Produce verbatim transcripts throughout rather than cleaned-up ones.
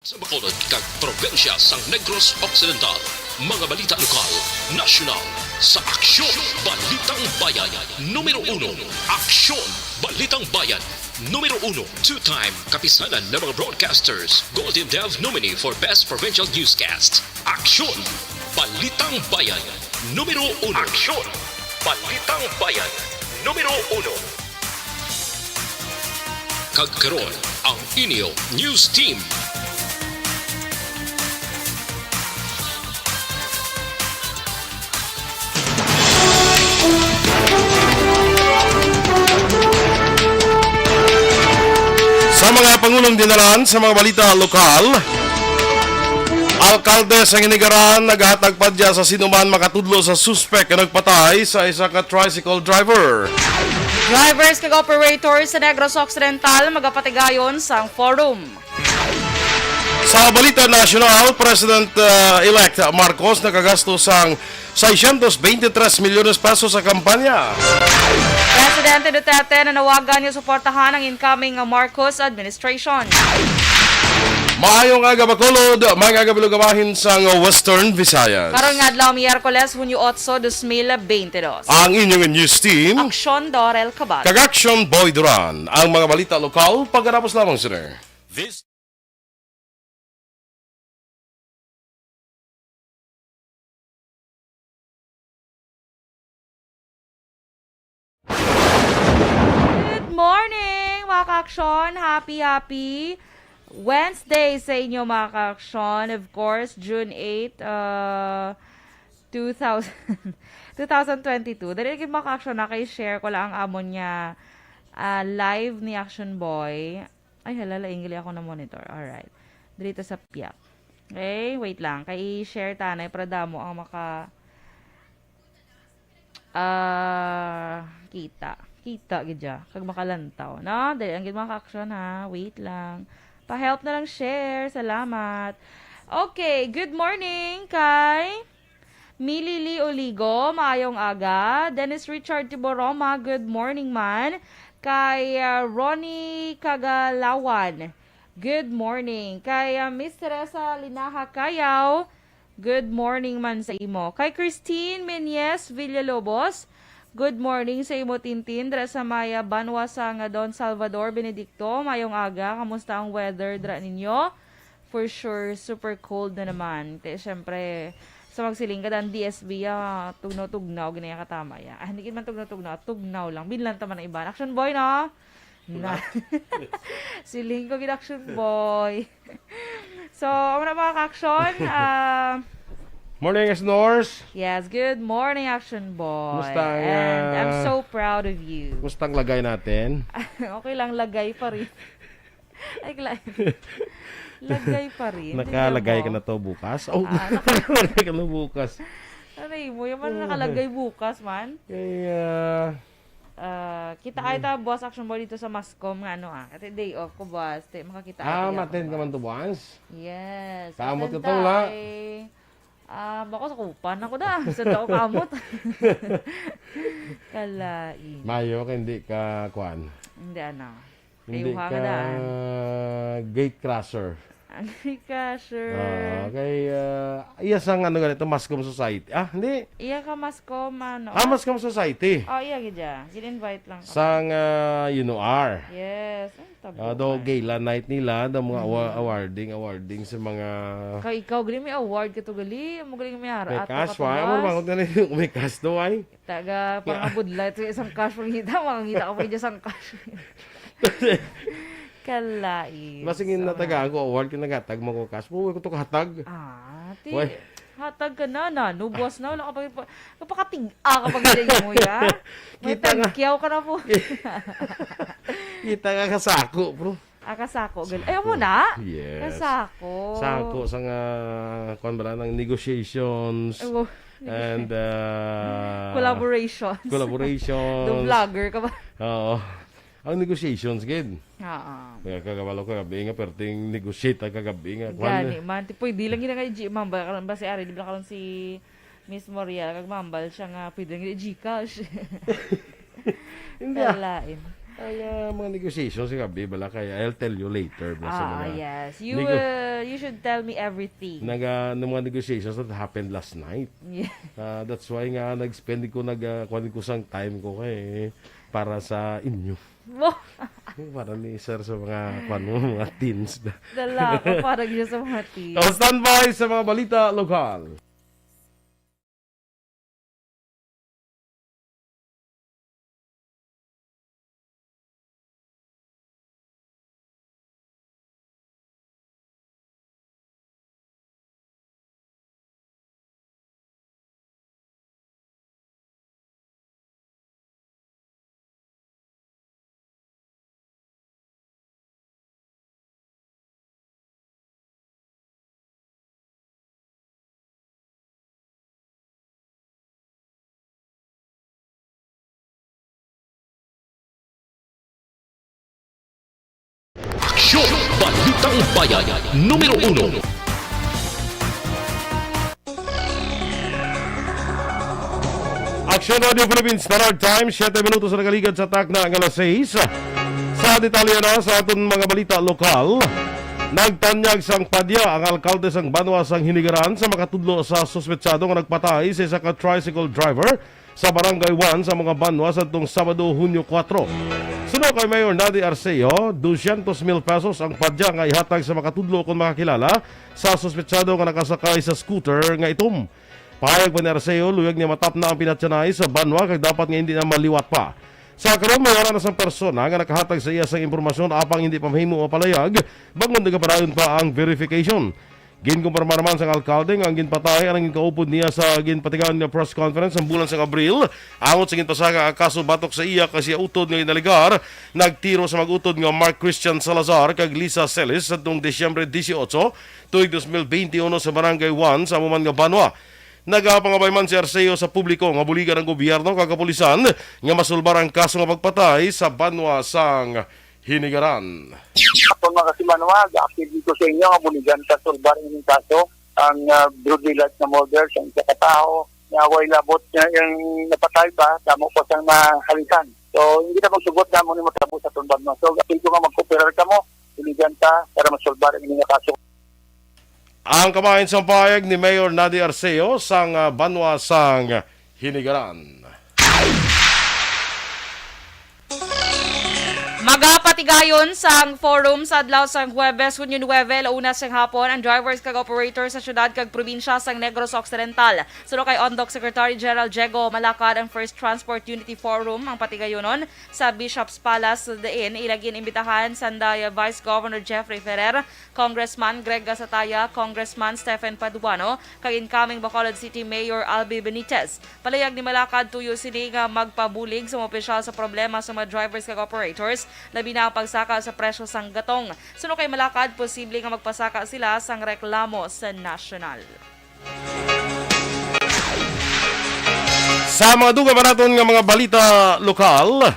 Sa Bacolod kag probinsya sang Negros Occidental, mga balita lokal, nasyonal, sa Aksyon Balitang Bayan, numero uno. Aksyon Balitang Bayan, numero uno. Two-time kapisanan ng mga broadcasters, Golden Dove nominee for Best Provincial Newscast. Aksyon Balitang Bayan, numero uno. Aksyon Balitang Bayan, numero uno. Kag karon, ang inyo news team. Sa mga pangulong dinalan sa mga balita lokal, alkalde sa Hinigaran naghatag padya sa sinuman makatudlo sa suspek nga nagpatay sa isa ka tricycle driver. Drivers kag operators sa Negros Occidental magapatigayon sang forum. Sa balita nasyonal, President, uh, elect Marcos nakagasto sang seiscientos veintitrés milyones pesos sa kampanya. Presidente Duterte nanawagan nga suportahan ang incoming Marcos administration. Maayong aga, Bacolod, maayong aga, Balugabahin sang Western Visayas. Karon nga adlaw, Miyerkules, Hunyo otso, dos mil beintidos. Ang inyong news team, Aksyon Dorel Cabal. Kag Aksyon Boy Duran. Ang mga balita lokal, pagkatapos lamang sini. This Good morning, mga ka-aksyon. Happy, happy Wednesday sa inyo, mga ka-aksyon. Of course, June eight, uh, two thousand, two thousand twenty-two. Dali lagi, mga ka-aksyon, na kay share ko lang ang amon nga, ah, live ni Action Boy. Ay, hala, laing gali ako na monitor. Alright. Dito sa piyak. Okay, wait lang. Kay i-share tanay para damo ang maka, ah, kita. Kita gid ya. Kag makalantaw, no? Dali lang gid, mga ka-aksyon, ha. Wait lang. Pa-help na lang share. Salamat. Okay, good morning kay Mili Lee Oligo, maayong aga. Dennis Richard Tiboroma, good morning man. Kay, ah, Ronnie Kagalawan, good morning. Kay, ah, Miss Teresa Linaha Cayaw, good morning man sa imo. Kay Christine Menyes Villalobos, good morning sa imo, Tintin, dira sa may, ah, banwa sang Don Salvador Benedicto. Maayong aga, kamusta ang weather dira ninyo? For sure, super cold na naman. Kaya syempre, sa magsiling ka, dan D S B, ah, tugnaw-tugnaw, ginaya katama, ya. Ah, hindi man tugnaw-tugnaw, tugnaw lang. Binlan ta man ang iban. Action boy, no? Na. Siling ko, gid action boy. So, amo na, mga ka-action. Ah, Morning, Snores. Yes, good morning, action boy. Kumusta ang, And I'm ah, so proud of you. Kumusta ang lagay natin? Okay lang, lagay pa rin. Ay, kla-, lagay pa rin. Nakalagay ka na to bukas? Oh, ah, naka- nakalagay ka na bukas. Aray mo, yung man nakalagay bukas man. Kaya, ah, kita ay ta, boss, action boy dito sa Mascom nga ano, ah. Kasi day off ko, boss. Te, makakita ay ako, ma-attend ka man to, boss? Yes. Kamot ka to, la. Ah, bako sa kupan ako da. Sa tao kamot. Kalain. Mayo kay hindi ka, kuan. Hindi, ano. Hindi ka daan. Gate crusher. Ang gate crusher. Ah, kay, ah, iya sang ano ganito, Mascom Society. Ah, hindi. Iya ka Mascom, ano? Ah, Mascom Society. Oh, iya gid ya. Gin-invite lang ka. Sang, ah, U N O R. Yes. Ay, tabo. Ah, do gala night nila, do mga awa-, awarding, awarding sa mga. Kay ikaw, gali may award ka to, gali. Amo gali may hara-, may cash, wala mo, bangot na rin yung may cash do, ay. Taga pangabudlay to isang cash, pangita, makangita ka pa dyan sang cash. Kalain. Masingin na tagaan ko award, kinagatag mo ko cash. Uy, ko to kahatag. Ah, ti, hatag ka na, na, nubuas na, wala ka pa, pa, kapakating-a ka pa gid mo, ya. May tagyaw ka na po. Kita nga kasako, bro. Ah, kasako. Gal-, ay, amo na? Yes. Kasako. Sako sa nga, kuwan ba lang, ng negotiations. Ay, wow. And, uh, collaborations. Collaborations. The vlogger ka ba? Oo. Ang negotiations, gid. Oo. Kaya kagabalo kagabi nga, perting negotiate ang kagabi nga. Kuwan. Gani man. Ti, pwede lang yun nga, G-, ma'am, ba, ba si Ari, di ba karon si Miss Moriel, kag mambal siya nga, pwede lang yun, GCash. Hindi, ah. Kalain. Ay, ah, mga negotiations nga, babe, bala kay I'll tell you later, basta Ah, mga yes. You, nego- uh, you should tell me everything. Naga, ng mga negotiations that happened last night. Yeah. Ah, that's why nga nag-spend ko, nag, ah, kuwan ko sang time ko kay para sa inyo. Mo. Para ni sir sa mga, kuwan mo, mga teens na. Dala ko, para niya sa mga teens. So, standby sa mga balita lokal. Aksyon! Balitang Bayan, numero uno. Aksyon Radio Philippines Standard Time, siyete minutos na nakaligad sa takna nga alas sais. Sa detalye na sa aton mga balita lokal, nagtanyag sang padya ang alkalde sang banwa sang Hinigaran sa makatudlo sa suspetsado nga nagpatay sa isa ka tricycle driver sa Barangay one sa mga banwa sadtong Sabado, Hunyo kuwatro. Suno kay Mayor Nady Arceo, dosyentos mil pesos ang padya nga ihatag sa makatudlo kon makakilala sa suspetsado nga nakasakay sa scooter nga itom. Pahayag pa ni Arceo, luyag niya matapna ang pinatyanay sa banwa kag dapat nga hindi na maliwat pa. Sa karon, may wala na sang persona nga nakahatag sa iya sang impormasyon apang hindi pa mahimo mapalayag bangod nagapadayon pa ang verification. Ginkumpirma naman sang alkalde nga ang ginpatay ang ginkaupod niya sa ginpatigayon nga press conference sang bulan sang Abril angot sa ginpasaka nga kaso batok sa iya kay siya utod nga ginalegar nagtiro sa mag-utod nga Mark Christian Salazar kag Lisa Celis sadtong Disyembre dieciocho, tuig dos mil beintiuno sa Barangay one sa amo man nga banwa. Nagapangabay man si Arceo sa publiko nga buligan ang gobyerno kag kapulisan nga masulbar ang kaso nga pagpatay sa banwa sang Hinigaran. Akon mga kasimanwag, apil dito sa inyo nga buligan sa sulbar ining kaso, ang, ah, brutally life na murder sa isa ka tawo nga way labot nga yung napatay pa, damo pa sang mahalikan. So, hindi na magsugot na mo ni matabo sa aton banwa. So, apil ko nga mag-cooperar kamo, buligan ta para masulbar ang inyong kaso. Ang kamay sang pahayag ni Mayor Nady Arceo sang, ah, banwa sang Hinigaran. Magapatigayon sang forum sa adlaw sang Huwebes, Hunyo nuebe, alauna sang hapon, ang drivers kag operators sa siyudad kag probinsya sang Negros Occidental. Suno kay ONDOC Secretary General Diego Malacad, ang First Transport Unity Forum ang patigayonon sa Bishop's Palace, diin ila gin-imbitahan sanday Vice Governor Jeffrey Ferrer, Congressman Greg Gasataya, Congressman Stephen Paduano, kag incoming Bacolod City Mayor Albi Benitez. Palayag ni Malacad, tuyo sini nga magpabulig sa mga opisyal sa problema sa mga drivers kag operators, labi na ang pagsaka sa presyo sang gatong. Suno kay Malacad, posible nga magpasaka sila sang reklamo sa nasyonal. Sa mga dugang pa naton nga mga balita lokal,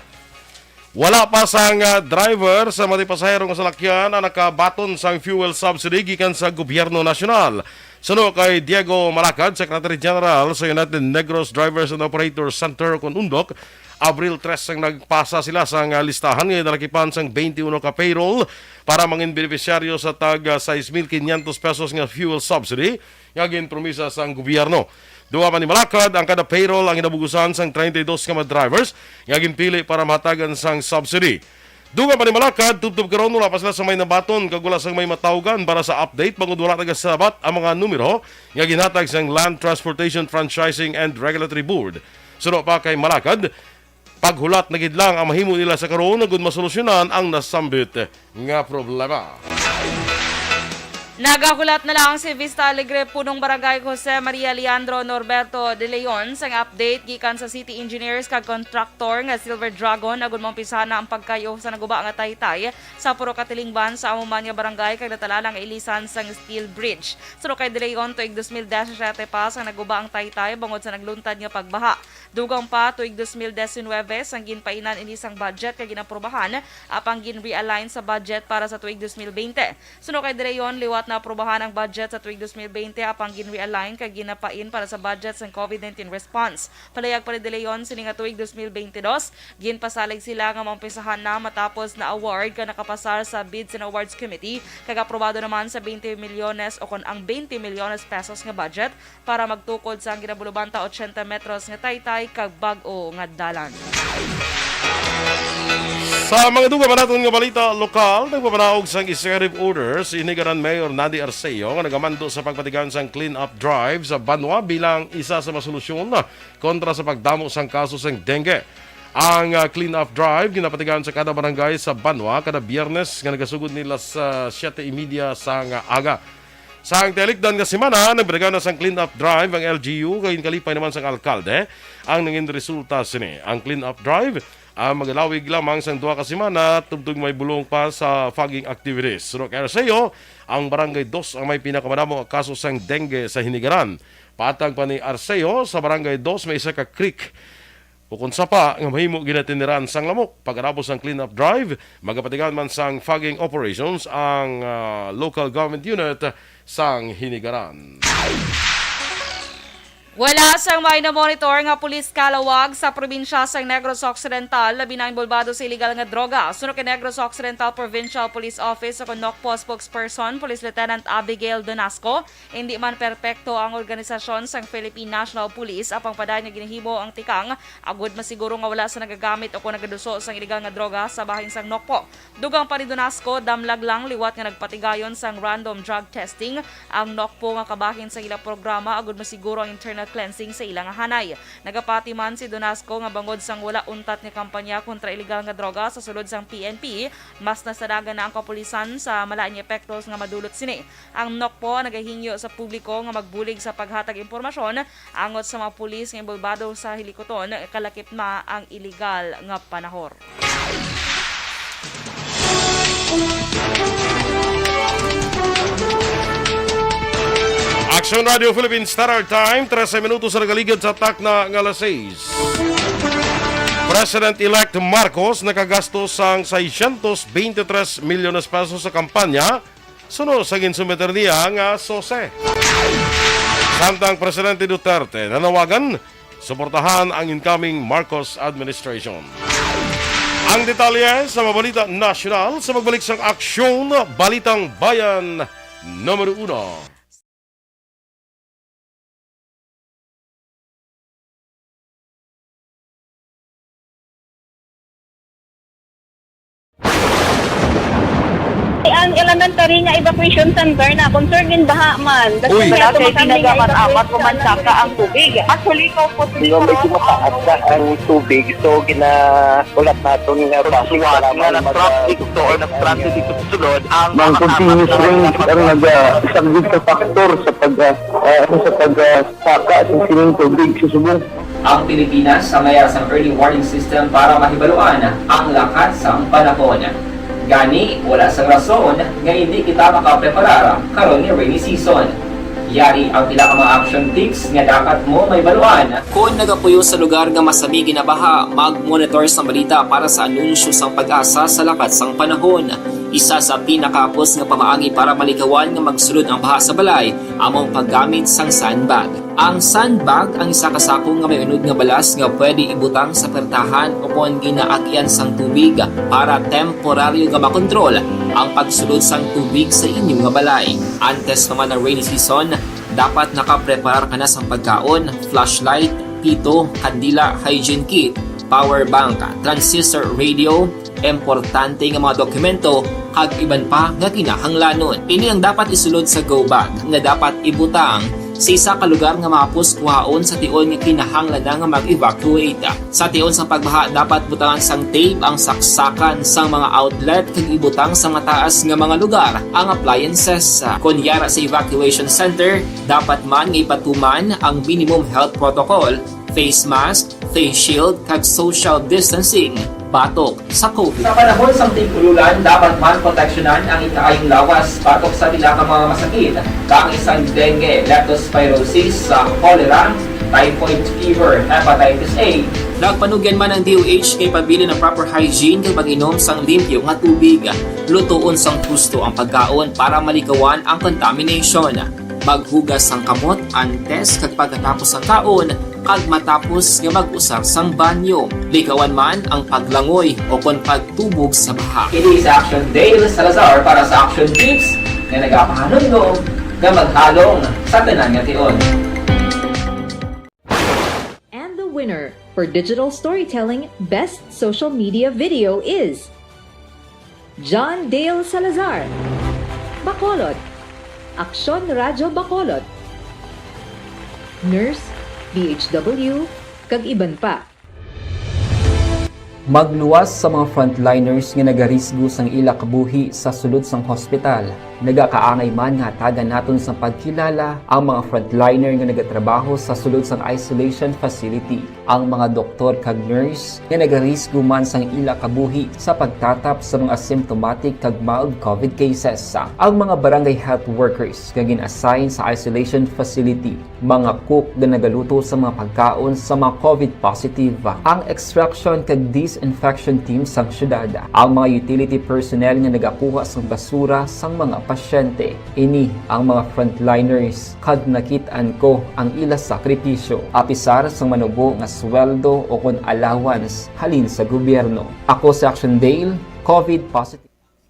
wala pa sang, ah, driver sa mga pasahero nga salakyan ang nakabaton sang fuel subsidy gikan sa gobyerno nasyonal. Suno kay Diego Malacad, Secretary General sa United Negros Drivers and Operators Center, kon UNDOC, Abril tres ang nagpasa sila sang, ah, listahan nga nalakipan sang twenty-one ka payroll para mangin benepisyaryo sa tag, ah, sais mil quinientos pesos nga fuel subsidy nga ginpromisa sang gobyerno. Dugang pa ni Malacad, ang kada payroll ang ginabugusan sang treinta y dos ka mga drivers nga ginpili para mahatagan sang subsidy. Dugang pa ni Malacad, tubtob karon wala pa sila sa may nabaton kag wala sang may matawgan para sa update bangod wala nagasabat ang mga numero nga ginhatag sang Land Transportation Franchising and Regulatory Board. Suno pa kay Malacad, paghulat na gid lang ang mahimo nila sa karon agud masolusyonan ang nasambit nga problema. Nagahulat na lang si Vista Alegre Punong Barangay Jose Maria Leandro Norberto de Leon sang update gikan sa city engineers kag contractor nga Silver Dragon agud maumpisahan na ang pagkayo sa naguba nga taytay sa puro katilingban sa amo man nga barangay kag natala lang ilisan sang steel bridge. Suno kay de Leon, tuig dos mil disisyete pa sang naguba ang taytay bangod sa nagluntad nga pagbaha. Dugang pa, tuig dos mil disinuybe, sang ginpainan ini sang budget kag ginaprobahan, apang gin-realign sa budget para sa tuig dos mil bente. Suno kay de Leon, liwat Naaprubahan ang budget sa tuig dos mil bente apang gin-realign kag ginapain para sa budget sang COVID nineteen response. Palayag pa ni De Leon, sini nga tuig dos mil bente dos, ginpasalig sila nga maumpisahan na matapos na-award kag nakapasar sa Bids and Awards Committee kag aprobado naman sa twenty milyones o kon ang twenty milyones pesos nga budget para magtukod sang ginabulubanta ochenta metros nga taytay kag bag-o nga dalan. Sa mga dugang pa naton nga balita lokal, nagpapanaog sang executive order si Hinigaran Mayor Nady Arceo nga nagamando sa pagpatigayon sang clean-up drive sa banwa bilang isa sa mga solusyon kontra sa pagdamo sang kaso sang dengue. Ang, ah, clean-up drive ginapatigayon sa kada barangay sa banwa kada Biyernes nga nagasugod nila sa siyete y media sang aga. Sang tialikdan nga semana, nagpatigayon na sang clean-up drive ang L G U kag ginkalipay naman sang alkalde ang nangin resulta sini. Ang clean-up drive ang magalawig lamang sang duha ka semana tubtob may bulong pa sa fogging activities. Suno kay Arceo, ang Barangay Dos ang may pinakamadamo nga kaso sang dengue sa Hinigaran. Patag pa ni Arceo, sa Barangay Dos may isa ka creek ukon sapa nga mahimo ginatiniran sang lamok. Pagkatapos sang clean-up drive, magapatigayon man sang fogging operations ang, ah, local government unit sang Hinigaran. Wala sang may na-monitor nga pulis kalawag sa probinsya sang Negros Occidental, labi na inbolbado sa iligal nga droga. Suno kay Negros Occidental Provincial Police Office o kon NOCPO spokesperson, Police Lieutenant Abigail Donasco, indi man perpekto ang organisasyon sang Philippine National Police, apang padayon nga ginahimo ang tikang agud masiguro nga wala sa nagagamit o kon nagaduso sang iligal nga droga sa bahin sang NOCPO. Dugang pa ni Donasco, damlag lang liwat nga nagpatigayon sang random drug testing ang NOCPO nga kabahin sa ila programa agud masiguro ang internal cleansing sa ila nga hanay. Nagapati man si Donasco nga bangod sang wala untat nga kampanya kontra iligal nga droga sa sulod sang P N P, mas nasadagan na ang kapulisan sa malain nga epektos nga madulot sini. Ang NOCPO nagahingyo sa publiko nga magbulig sa paghatag impormasyon angot sa mga pulis nga inbolbado sa hilikuton kalakip na ang iligal nga panahor. Action Radio Philippines Standard Time, trese minutos sa nagaligid sa takna nga alas sais. President-elect Marcos nakagastos sang seiscientos veintitrés milyones pesos sa kampanya suno sa ginsumiter niya nga sose. Samtang Presidente Duterte nanawagan, suportahan ang incoming Marcos administration. Ang detalye sa mga balita nasyonal sa pagbalik sang Aksyon Balitang Bayan Numero Uno. Ang elementary nga evacuation center na concern in baha man. Uy. Wala kay tinaga man amat ko man saka ang tubig. Actually, ko po. Di ba, medyo mataas na ang tubig, so gina-, ulat naton nga traffic nga na-traffic to or na-stranded dito sa sulod ang mga continuous rain ang naga-, isa gid sa factor sa pag, ah, ah, ano, sa pag, ah, saka sa sining tubig sa subong. Ang Pilipinas ang mayara sang early warning system para mahibaluan ang lakat sang panahon. Gani, wala sang rason nga indi kita makapreparar karon nga rainy season. Yari ang pila ka mga action tips nga dapat mo mahibaluan. Kon nagapuyo sa lugar nga masami ginabaha, mag-monitor sa balita para sa anunsyo sang PAGASA sa lakat sang panahon. Isa sa pinakahapos nga pamaagi para malikawan nga magsulod ang baha sa balay amo ang paggamit sang sandbag. Ang sandbag ang isa ka sako nga may unod nga balas nga pwede ibutang sa pertahan o kon ginaagian sang tubig para temporaryo nga makontrol ang pagsulod sang tubig sa inyo nga balay. Antes pa man ang rainy season, dapat nakapreparar ka na sang pagkaon, flashlight, pito, kandila, hygiene kit, power bank, transistor radio, importante nga mga dokumento, kag iban pa nga kinahanglanon. Ini ang dapat isulod sa go bag nga dapat ibutang sa isa ka lugar nga mahapos kuhaon sa tion nga kinahanglan na nga mag-evacuate. Sa tion sang pagbaha, dapat butangan sang tape ang saksakan sang mga outlet kag ibutang sa mataas nga mga lugar ang appliances. Kon yara sa evacuation center, dapat man nga ipatuman ang minimum health protocol, face mask, face shield, kag social distancing batok sa COVID. Sa panahon sang tig-ululan, dapat man proteksyonan ang ikaayong lawas batok sa pila ka mga masakit, kaangay sang dengue, leptospirosis, sa cholera, typhoid fever, hepatitis A. Nagpanugyan man ang D O H nga ipabilin ang proper hygiene kag pag-inom sang limpyo nga tubig. Lutoon sang husto ang pagkaon para malikawan ang contamination. Maghugas sang kamot antes kag pagkatapos sang kaon, kag matapos nga mag-usar sang banyo. Likawan man ang paglangoy o kon pagtubog sa baha. Kini si Action Dale Salazar para sa Action Tips nga nagapahanumdom nga maghalong sa tanan nga tion. And the winner for digital storytelling best social media video is John Dale Salazar, Bacolod, Aksyon Radyo Bacolod, nurse, D H W, kag iban pa. Magluwas sa mga frontliners nga nagarisgo sang ila kabuhi sa sulod sang hospital. Nagakaangay man nga hatagan naton sang pagkilala ang mga frontliner nga nagatrabaho sa sulod sang isolation facility, ang mga doktor kag nurse nga nagarisgo man sang ila kabuhi sa pagtatap sa mga asymptomatic kag mild covid cases, ang mga barangay health workers nga gin-assign sa isolation facility, mga cook nga nagaluto sa mga pagkaon sa mga covid positive, ang extraction kag disinfection team sang syudad, ang mga utility personnel nga nagakuha sang basura sang mga pasyente. Ini ang mga frontliners, kag nakit-an ko ang ila sakripisyo, apisar sang manubo nga sweldo o kon allowance halin sa gobyerno. Ako si Action Dale, covid positive.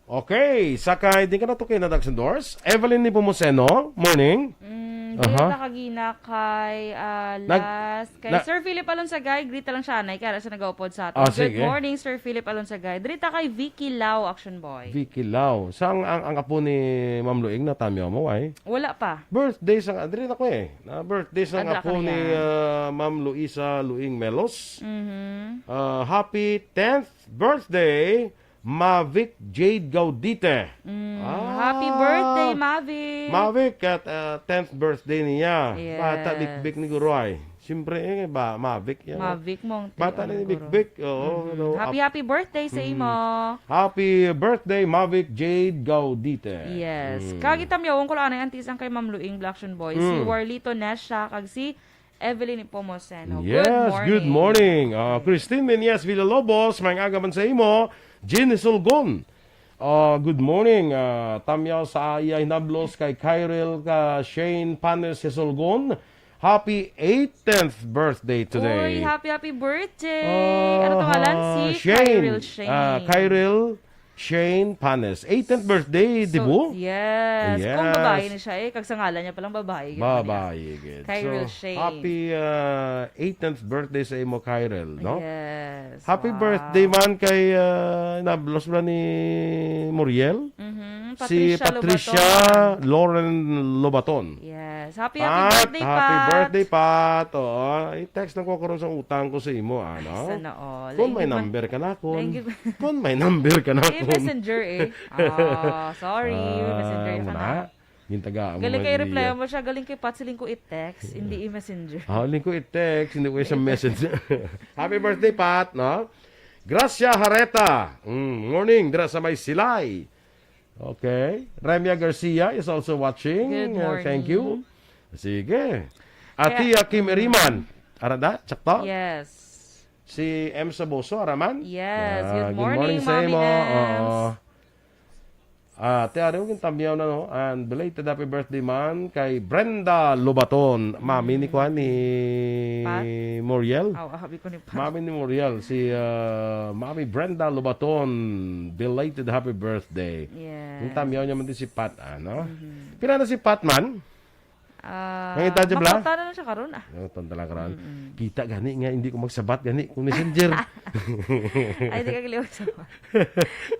Okay, sa kay, di ka na to kay Nadags Endorse. Evelyn Nepomuceno, morning. Mm, Aha. Dita kagina kay, ah, Nag-, last, kay na- Sir Philip Alonsagay, greet lang siya, anay, kaya siya nag-upod sa ato. Ah, Good sige. Morning, Sir Philip Alonsagay. Drita kay Vicky Lau, Action Boy. Vicky Lau. Sang ang, ang apo ni Ma'am Luing na tamyo mo, ay? Wala pa. Birthday sang, diri na ko eh. Na birthday sang Adra apo ka ni, niya. Ah, Ma'am Luisa Luing Melos. Mhm. Ah, happy tenth birthday, Mavic Jade Gaudite. Mm, Ah, happy birthday, Mavic. Mavic, at, ah, tenth birthday niya. Yes. Bata, bikbik ni Guro ay. Siyempre, eh, ba, Mavic yan. Mavic mo ang Bata tiyan, ni Guro. Bikbik. Oo, Mhm. no, Happy, ap- happy birthday sa Mm. imo. Happy birthday, Mavic Jade Gaudite. Yes. Mm. Kagi tamyawon ko lang anay antis ang kay Ma'am Luing Black Action Boy. Si Mm. Warlito Nesha, kag si Evelyn Nepomuceno. Yes, good Good morning. morning. Ah, Christine Meneses Villalobos, may aga man sa imo. Jean Hisulgon. Ah, good morning. Ah, tamyaw sa iya hinablos kay Kyril ka Shane Panes Hisulgon. Happy eighteenth birthday today. Uy, happy, happy birthday. Ano to ngalan? Ah, Si Shane. Kyril Shane. Ah, Kyril Shane Panes. Eighteenth birthday, di So, ba? yes. Kung Yes. babae na siya eh, kag sa ngalan niya palang babae, yun niya. Babae, good. Kyril So, Shane. happy, uh, eighteenth birthday sa imo, Kyril, no? Yes. Happy Wow. birthday man kay, uh, nablos ba ni Muriel? Mhm. Si Patricia Patricia Lobaton. Loren Lobaton. Yes. Happy, happy Pat, birthday, happy Pat. birthday, Pat. Oo. I-text lang ko karon sa utang ko sa imo, ano? Ay, sana all. Kung may Hindi man number ka na, kung, Hindi. kung may number ka na, Eh, kung messenger eh. Ah, sorry. Ah, Messenger ka muna. na. Gintagaan mo Galing man kay niya. reply mo siya, galing kay Pat, siling ko i-text, hindi i-messenger. Ah, siling ko i-text, hindi ko siya messenger. Happy birthday, Pat, no? Gracia Hareta. Mm, morning, dira sa may Silay. Okay. Remia Garcia is also watching. Good Uh, thank you. morning. Sige. Kaya Tia Kim Eriman. Arada, tsakto? Yes. Si M Saboso, araman? Yes. Ah, Good good morning, morning sa Mami imo. Ems. Oo. Ah, Tia Ariw, gintamyaw na, no? And belated happy birthday man kay Brenda Lobaton. Mami ni Mm. kuan, ni Pat? Muriel. Aw, ah, habi ko ni Pat. Mami ni Muriel, si, ah, Mami Brenda Lobaton. Belated happy birthday. Yes. Gintamyaw niya man din si Pat, ano? Mhm. Pila na si Pat man? Ah, Ang edad niya, bla? makuta na lang siya karon, ah. Ang tonta lang karon. Mm-mm. Kita gani nga, hindi ko magsabat gani kung messenger. Ay, di ka kaliwag sa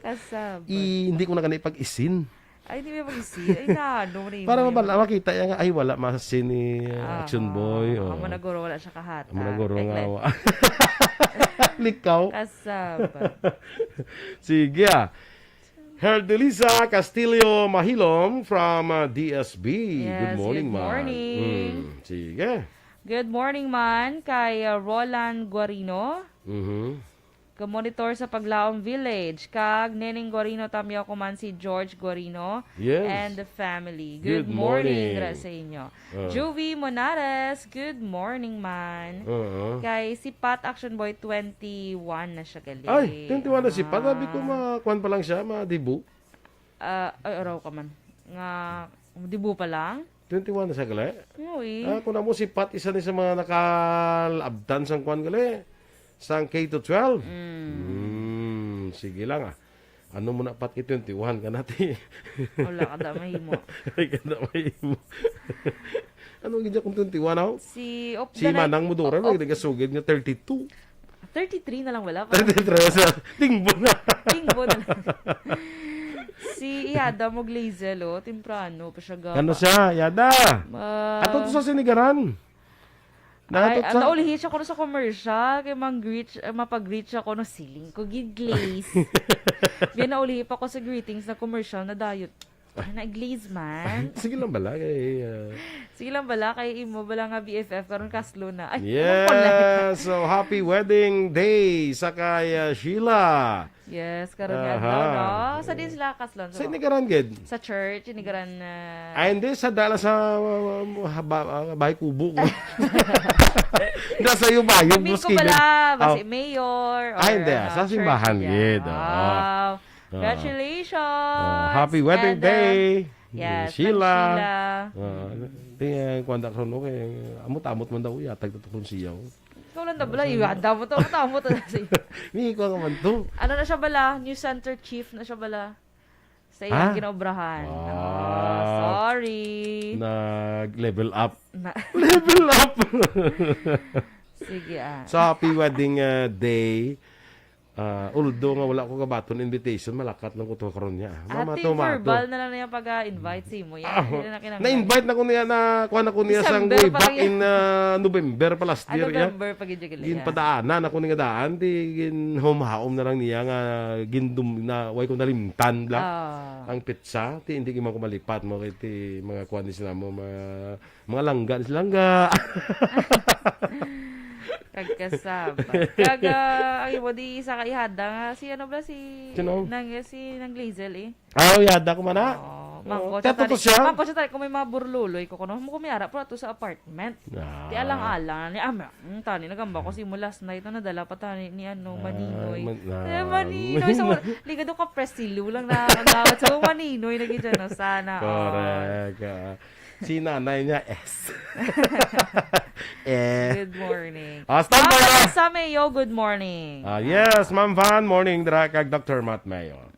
Kasab. I, hindi ko na gani pag-isin. Ay, di ba pag-isin? Ay, na, ano mo na yun Para mo mabala, yun? makita yan nga, ay, wala masin ni, uh, Ah, Action Boy, oh. Amo na guro, wala siya kahata. Amo na guro Kay nga, Glenn. wa-, Likaw. Kasab. Sige, ah. Herdelisa Castillo Mahilom from, uh, D S B. Yes, Good morning, good man. morning. Mm, sige. Good morning man kay, uh, Roland Guarino. Mhm. Ka-monitor sa Paglaom Village, kag Neneng Guarino, tamyaw ko man si George Guarino Yes. and the family. Good Good morning, morning. ra sa inyo. Ah. Juvie Monares, good morning, man. Oo. Kay si Pat Action Boy, twenty-one na siya gali. Ay, twenty-one na si Pat. Sabi ko, Ah. ma-, kwan pa lang siya, ma-debut. Ah, ay, araw ka man. Nga, debut pa lang? Twenty-one na siya gali. Uy. Ah, kung amo si Pat, isa ni sa mga nakaabtan sang kwan gali. Sang K to twelve. Mm. Mm, sige lang, ah. Ano mo na, Pat, kay twenty-one ka na, ti? Wala ka da mahimo. Ay, ka na mahimo. Ano gid akong twenty-one, aw? Si Op Si Danay-, Manang Modora, Op- may nagasugid nga thirty-two. Thirty-three na lang wala pa. Thirty-three sa Tingbo na. Tingbo na lang. Si Iyada mo, Glazel, oh, temprano pa siya ga- Ano siya, Yada? Ah. Ato to sa Sinigaran. Ay, Nato sa naulihi siya kuno sa commercial, kay mang-greet, eh, mapag-greet siya kuno, siling ko gid, Glaze. Biya naulihi pa ko sa greetings na commercial na dayot. Ay, na, Glaze man. Sige lang bala, kay, ah, Sige lang bala, kay imo bala nga B F F, karon kaslo na. Ay, Yeah, ano pala? So happy wedding day sa kay, ah, Sheila. Yes, karon nga Aha. adlaw, no? Sa din sila kaslon, Sa sa Nigaran gid? Sa church, Nigaran na. Ay, hindi, sa dala sa, uh, haba-, uh, bahay kubo ko. Nasa iyo ba? Yung Amin ko Busquillo? bala, ba Oh. si mayor, Ay, or, hindi, ah, sa church simbahan niya. gid, oo. Wow. Oo. Congratulations! Oh, happy wedding And, uh, day, yes, Sheila. Sheila. Oo. Di, eh, kuwan da karon, okay. Amot-amot man daw, yatag na to kung siya, oh. Ikaw lang na bala, Ano sa- iwada mo to, amot-amot na siya. Ni, ikaw naman to. Ano na siya bala? News Center chief na siya bala. Sa iyang Ah? ginaobrahan. Ah. Ah, sorry. Nag-level up. Na- Level up! Sige, ah. So, happy wedding, uh, day. Ah, although nga wala ko kabaton invitation, malakat lang ko to karon niya. Mama Ate, to, ma to. verbal na lang niya pag-invite si mo. Yan, Ah, hindi na kinanglan. na-invite na ko niya na, kuha na ko niya sang December way pa back lang in, yan. uh, November pa last Ah, year, yeah. November pa gid yung Gin yan. padaanan ako nga daan, di gin humhaom na lang niya nga gindum-, na, way ko nalimtan, bla. Ah. Ang petsa, ti, hindi man ko malipat mo, kay ti, mga kuha ni sila mo, mga, mga langga ni sila, langga. Kagkasaba. Kag, ah, ang imo di isa ka ihada nga si ano ba, si Sino? Nang, si Nang Glazel, eh. Ah, uyada ko man, ah. Oo, Oh, mangko siya teto to tali. siya? Mangko siya tali kung may mga burluloy ko kuno. Mo kumiara, pero ato sa apartment. Ah. Ti alang-alang ni, ah, ma-, mm, tani, nagamba ko si mo last night, no, nadala pa tani ni, ano, Ah, Maninoy. man-, Eh, ah. Maninoy, sa wala, ligado ka, presilu lang na, ang gawat sa Maninoy, na gid siya, no? Sana all. Correct, ah. Si nanay niya, S. Eh. Good morning. Ah, standby Ma'am na. Vanessa Mayo, good morning. Ah, yes, Ma'am Van, morning, dira kag Doctor Matt Mayo.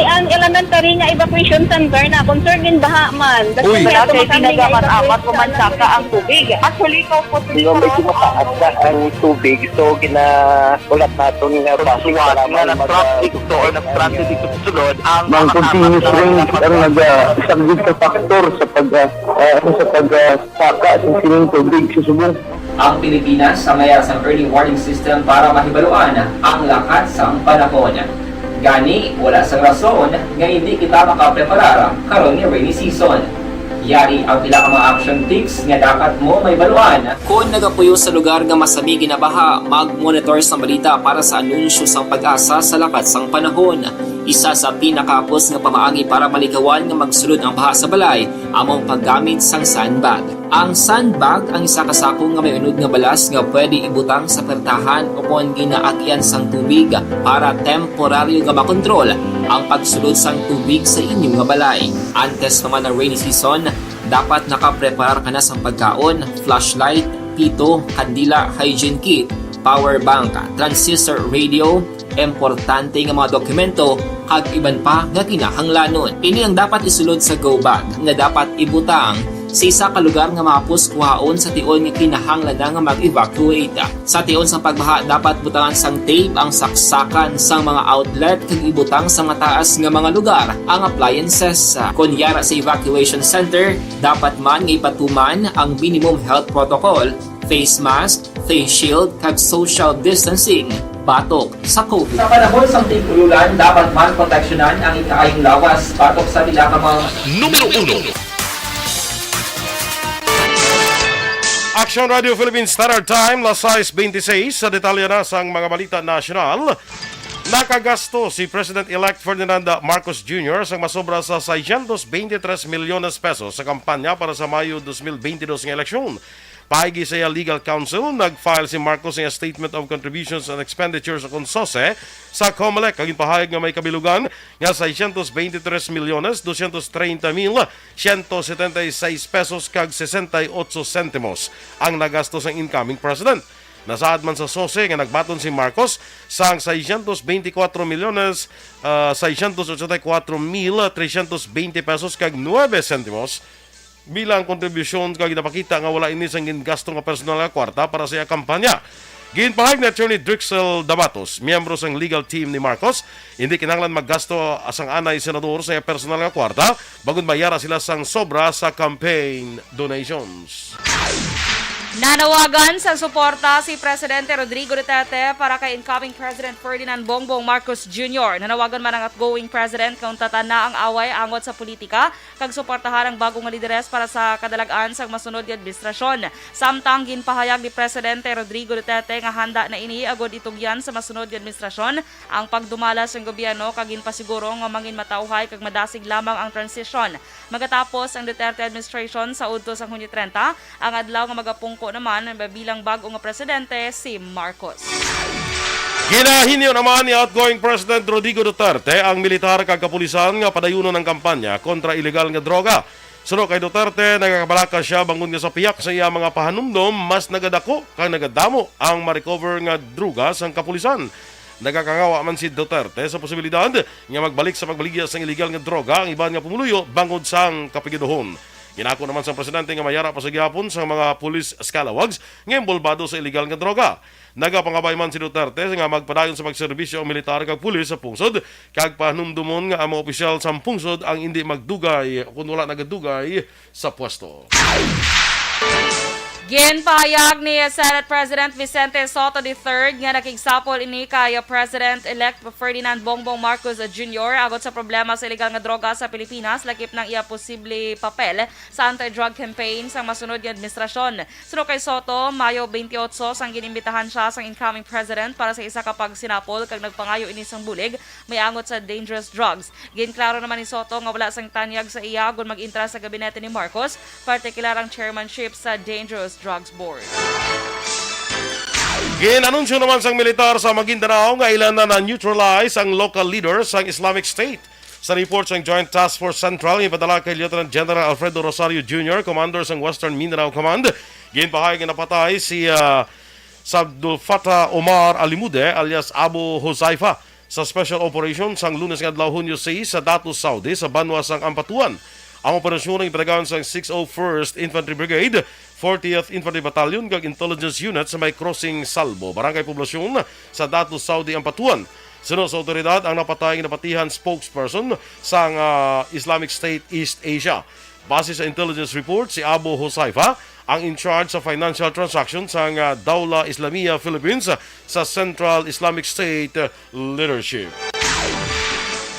Ang elementary nga evacuation center na concerned din baha man. Uy. Wala kay tinaga man amat ko man saka ang tubig. Actually, ko po Nga may tumataas na ang tubig, so ginaulat naton nga Sa base suwat para nga may nag-traffic mag- to or nag-transit dito sa sulod, ang Mang mga continuous tapat na rain ang mga nag-, ah, isa gid ka factor sa pag, ah, ah, sa pag, ah, saka sa sining tubig sa subong. Ang Pilipinas sa mayar sang early warning system para mahibaluan ang lakat sang panahon. Gani, wala sang rason nga hindi kita makapreparar karon nga rainy season. Yari ang pila ka mga action tips nga dapat mo mahibaluan. Kon nagapuyo sa lugar nga masami ginabaha, mag-monitor sang balita para sa anunsyo sang PAGASA sa lakat sang panahon. Isa sa pinakahapos nga pamaagi para malikawan nga magsulod ang baha sa balay amo ang paggamit sang sandbag. Ang sandbag ang isa ka sako nga may unod nga balas nga pwede ibutang sa pertahan o kon ginaagian sang tubig para temporaryo nga makontrol ang pagsulod sang tubig sa inyo nga balay. Antes pa man ang rainy season, dapat nakapreparar ka na sang pagkaon, flashlight, pito, kandila, hygiene kit, power bank, transistor radio, importante nga mga dokumento, kag iban pa nga kinahanglanon. Ini ang dapat isulod sa go bag nga dapat ibutang sa isa ka lugar nga mahapos kuhaon sa tion nga kinahanglan na nga mag-evacuate. Sa tion sang pagbaha, dapat butangan sang tape ang saksakan sang mga outlet kag ibutang sa mataas nga mga lugar ang appliances. Kon yara sa evacuation center, dapat man nga ipatuman ang minimum health protocol, face mask, face shield, kag social distancing. batok sa COVID. Sa panahon sang tig-ulan, dapat man proteksyonan ang ikaayong lawas batok sa pila ka mga Numero uno. Action Radio Philippines Standard Time, las sais beintiseis. Sa detalye na sang mga balita nasyonal, nakagasto si President-elect Ferdinand Marcos Junior sang masobra sa seiscientos veintitrés milyones pesos sa kampanya para sa Mayo dos mil beintidos nga eleksyon. Paagi sa iya legal counsel, nag-file si Marcos nga Statement of Contributions and Expenditures o kon sose sa Comelec, kag ginpahayag nga may kabilugan nga seiscientos veintitrés milyones doscientos treinta mil ciento setenta y seis pesos kag sesenta y ocho sentimos ang nagasto sang incoming president. Nasaad man sa sose nga nagbaton si Marcos sang seiscientos veinticuatro milyones, ah, seiscientos ochenta y cuatro mil trescientos veinte pesos kag nuebe sentimos bilang kontribusyon, kag ginapakita nga wala ini sang gingasto nga personal nga kwarta para sa iya kampanya. Ginpahayag ni Attorney Drixel Damatos, miyembro sang legal team ni Marcos, hindi kinahanglan maggasto sang anay senador sa iya personal nga kwarta bangod mayara sila sang sobra sa campaign donations. Nanawagan sang suporta si Presidente Rodrigo Duterte para kay incoming President Ferdinand Bongbong Marcos Junior. Nanawagan man ang outgoing president nga untatan na ang away angot sa politika kag suportahan ang bago nga lideres para sa kadalag-an sang masunod nga administrasyon. Samtang ginpahayag ni Presidente Rodrigo Duterte nga handa na ini agud itugyan sa masunod nga administrasyon ang pagdumala sang gobyerno, kag ginpasiguro nga manginmatawhay kag madasig lamang ang transisyon magatapos ang Duterte administration sa udto sang Hunyo treinta, ang adlaw nga magapungko naman bilang bag-o nga presidente si Marcos. Ginahinyo naman ni outgoing President Rodrigo Duterte ang militar kag kapulisan nga padayunon ang kampanya kontra ilegal nga droga. Suno kay Duterte, nagakabalaka sia bangod nga sa pihak sa iya mga pahanumdom, mas nagadako kag nagadamo ang ma-recover nga droga sang kapulisan. Nagakangawa man si Duterte sa posibilidad nga magbalik sa pagbaligya sang ilegal nga droga ang iban nga pumuluyo bangod sang kapigaduhon. Ginako naman sang presidente nga mayara pa sa gihapon sang mga police scalawags nga inbolbado sa ilegal nga droga. Nagapangabay man si Duterte nga magpadayon sa pagserbisyo ang militar kag pulis sa pungsod, kag pahanumdomon nga ang mga opisyal sa pungsod ang indi magdugay kon wala nagadugay sa pwesto. Ginpahayag ni Senate President Vicente Sotto the third nga nakigsapol ini kay President-elect Ferdinand Bongbong Marcos Junior agod sa problema sa ilegal nga droga sa Pilipinas, lakip na ang iya posible papel sa anti-drug campaign sang masunod nga administrasyon. Suno kay Sotto, Mayo twenty-eight sang ginimbitahan sia sang incoming president para sa isa ka pagsinapol, kag nagpangayo ini sang bulig may angot sa dangerous drugs. Ginklaro naman ni Sotto nga wala sang tanyag sa iya kon mag-entra sa gabinete ni Marcos, partikular ang chairmanship sa Dangerous Drugs Board. Gin-anunsyo naman sang militar sa Maguindanao nga ila na na-neutralize ang local leader sang Islamic State. Sa report sang Joint Task Force Central nga ipadala kay Lieutenant General Alfredo Rosario Junior, Commander sang Western Mindanao Command, ginpahayag nga napatay si, ah, Sabdul Fatah Omar Alimude alias Abu Huzaifa sa special operation sang Lunes nga adlaw, Hunyo sais, sa Datus Saudi, sa banwa sang Ampatuan. Ang operasyon ang ipadagan sang six oh first Infantry Brigade, fortieth Infantry Battalion, kag intelligence unit sa may Crossing Salbo, Barangay Poblasyon, sa Datus Saudi, Ampatuan. Suno sa awtoridad, ang napatay nga napatihan spokesperson sang, ah, Islamic State East Asia. Base sa intelligence report, si Abu Huzaifa ang in charge sa financial transaction sang, ah, Dawla Islamiyah Philippines sa Central Islamic State leadership.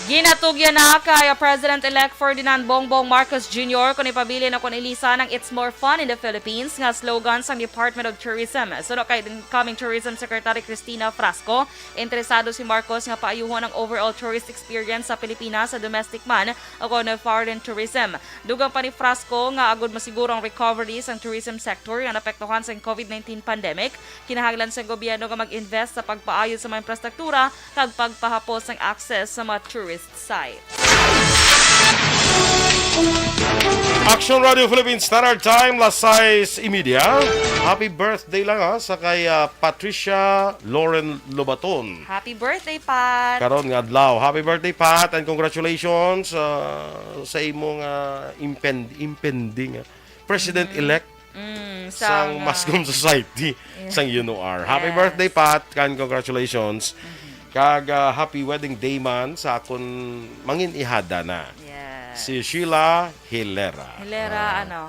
Ginatugyan na kay President-elect Ferdinand Bongbong Marcos Junior kon ipabilin o kon ilisan ang "It's more fun in the Philippines" nga slogan sang Department of Tourism. Suno kay incoming Tourism Secretary Cristina Frasco, interesado si Marcos nga paayuhon ang overall tourist experience sa Pilipinas, sa domestic man o kon foreign tourism. Dugang pa ni Frasco nga agud masiguro ang recovery sang tourism sector nga naapektuhan sang COVID nineteen pandemic, kinahanglan sang gobyerno nga mag-invest sa pagpaayo sa mga infrastruktura kag pagpahapos sang access sa mga tourist site. Action Radio Philippines Standard Time, las sais y media. Happy birthday lang, ha, sa kay, ah, Patricia Lauren Lobaton. Happy birthday, Pat! Karon nga adlaw. Happy birthday, Pat, and congratulations, ah, sa imong, ah, impend-, impending, ah, President-elect Mm, sang sang, ah, Mascom Society, yes, sang UNOR. Happy birthday, Pat, and congratulations. Mm-hmm. Kag, ah, happy wedding day man sa akon mangin-ihada na, yes, si Sheila Hilera. Hilera, ah, ano?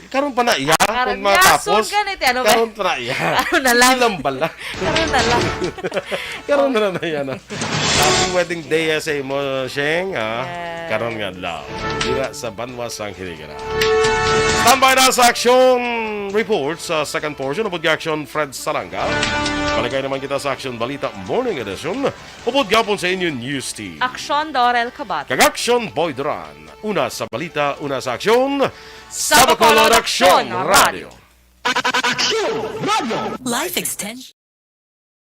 Karon pa na iya, Karon kung niya, matapos. soon ka na, ano ba? Karon pa na iya. Ano na lang? Ilang bala. Karon na lang. Karon na lang na yan, ah. Happy wedding day, ah, sa imo, Sheng, ah. Yes. Karon nga adlaw. Dira sa Banwa sang Hiligaran. Standby na sa action report sa second portion. Upod kay Action Fred Salanga. Balik naman kita sa Action Balita Morning Edition. Upod gapon sa inyo news team. Aksyon, Dorel Kabat. Kag Action Boy Duran. Una sa balita, una sa aksyon. Sa Bacolod Aksyon Radio. Life extension.